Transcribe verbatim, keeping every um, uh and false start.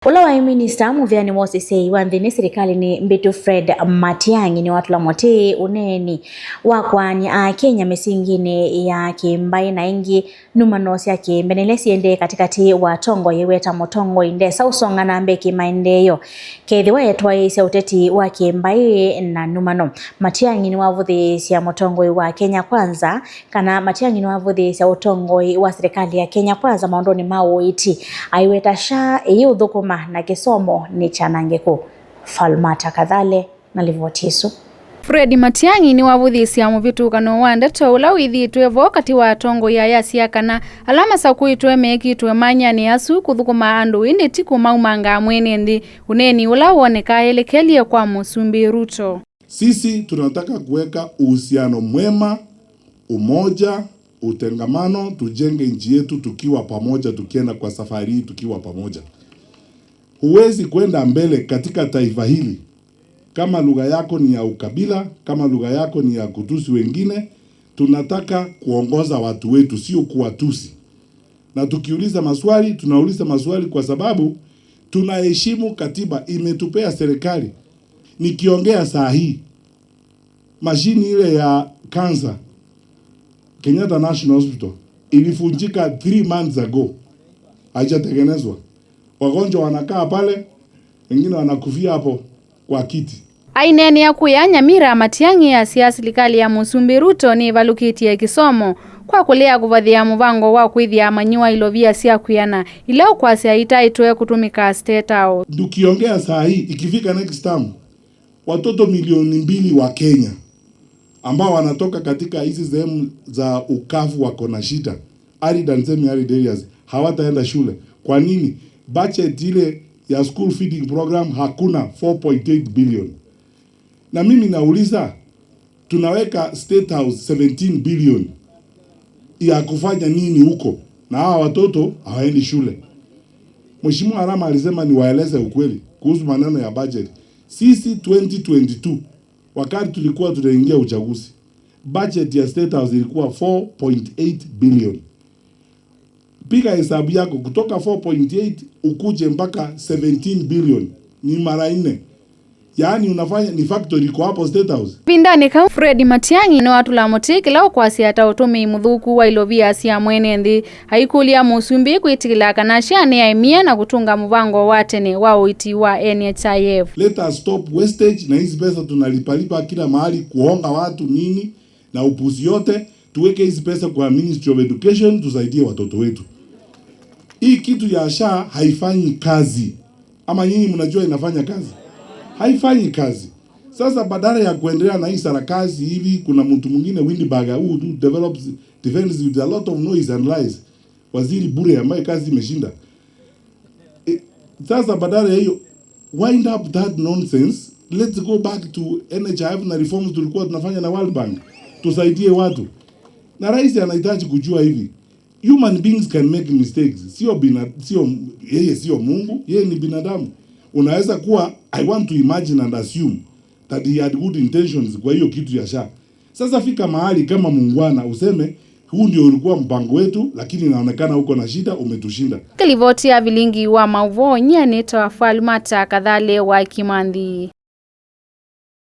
Ũla waĩ minista mũvĩanĩ wa ũseseĩ wa nthĩnĩ silikalĩnĩ mbĩtu Fred Matiang'i nĩwatũla mũtĩ ũneeni wa kwaany'a Akenya mĩsinginĩ ya kĩmbaĩ na ĩngĩ numano sya kĩmbenele siendee katĩkatĩ wa atongoi weta mũtongoi ndesa ũsonga na mbee kĩmaendeeo kethĩwa etwaĩĩsya ũteti wa kĩmbaĩ na numano. Matiang'i nĩwavũthĩĩsya mũtongoi wa Kenya Kwanza kana Matiang'i nĩwavũthĩĩsya ũtongoi wa silikalĩ ya Kenya Kwanza maũndũnĩ ma ũiiti, aiweta SHA ĩyĩũthũkũma na kĩsomo nĩ kyanangĩku. Falmata Kathale na livoti ĩsu. Fred Matiang'i nĩwavũthĩĩsya mũvĩtũkano wa ndeto ũla wĩthĩĩtwe vo katĩ wa atongoi aya asya kana ala masakũĩtwe meekĩtwe manyanĩ asu kũthũkũma andũ ĩndĩ ti kũmaumanga mwene nthĩ, ũneeni ũla wonekaa elekelye kwa Mũsumbĩ Ruto. Sisi tunataka kuweka uhusiano mwema, umoja, utengamano, tujenge nchi yetu tukiwa pamoja, tukienda kwa safari hii tukiwa pamoja. Huwezi kwenda mbele katika taifa hili kama lugha yako ni ya ukabila, kama lugha yako ni ya kutusi wengine. Tunataka kuongoza watu wetu, sio kuwatusi. Na tukiuliza maswali, tunauliza maswali kwa sababu tunaheshimu katiba, imetupea serikali. Nikiongea saa hii, mashini ile ya cancer, Kenyatta National Hospital, ilivunjika three months ago. Haijatengenezwa. Wagonjwa wanakaa pale, wengine wanakufia hapo kwa kiti. Aineenea kũya Nyamira, Matiang'i asya silikalĩ ya Mũsumbĩ Ruto nĩĩvalũkĩtye kĩsomo kwa kũlea kũvathĩa mũvango wa kwĩthĩa amanyĩw'a ilovia sya kwĩana ila ũkwasya itaĩtwe kũtũmĩka State House. Tukiongea saa hii, ikifika next term, watoto milioni mbili wa Kenya ambao wanatoka katika hizi sehemu za ukavu wako na shida, arid and semi-arid areas, hawataenda shule. Kwa nini? Budget ile ya school feeding program hakuna, four point eight billion. Na mimi nauliza, tunaweka State House seventeen billion ya kufanya nini huko? Na hawa watoto hawaendi shule. Mheshimiwa Arama alisema niwaeleze ukweli kuhusu maneno ya budget. Sisi twenty twenty-two, wakati tulikuwa tunaingia uchaguzi, budget ya State House ilikuwa four point eight billion. Piga hesabu yako, kutoka four point eight ukuje mpaka seventeen billion, ni mara nne. Yaani unafanya, ni factory iko hapo State House. Kavindanĩ kau, Fred Matiang'i nĩwatũla mũtĩ kĩla ũkwasya ta ũtũmĩi mũthũku wa ilovia sya mwene nthĩ, aikũlya Mũsumbĩ kwĩtĩkĩla kana SHA nĩyaemie na kũtũnga mũvango wa tene wa ũiiti wa N H I F. Let us stop wastage na hizi pesa tunalipalipa kila mahali kuhonga watu nini na upuzi yote. Tuweke hizi pesa kwa Ministry of Education, tusaidie watoto wetu. Hii kitu ya SHA haifanyi kazi. Ama nyinyi mnajua inafanya kazi? Haifanyi kazi. Sasa badala ya kuendelea na hii sarakasi hivi, kuna mtu mwingine Windberger who do develops defense with a lot of noise and lies. Waziri bure ambaye kazi imeshinda. E, sasa badala ya hiyo, wind up that nonsense. Let's go back to N H I F na reforms tulikuwa tunafanya na World Bank. Tusaidie watu. Na rais anahitaji kujua hivi. Human beings can make mistakes. Sio bina, sio, yeye sio Mungu, yeye ni binadamu. Unaweza kuwa, I want to imagine and assume that he had good intentions kwa hiyo kitu ya SHA. Sasa fika mahali kama muungwana useme, huu ndio ulikuwa mpango wetu, lakini inaonekana uko na shida, umetushinda. Kĩlivoti ya vilingi wa maũvoo, nyie nĩtawa Falmata Kathale wa Kimanthi.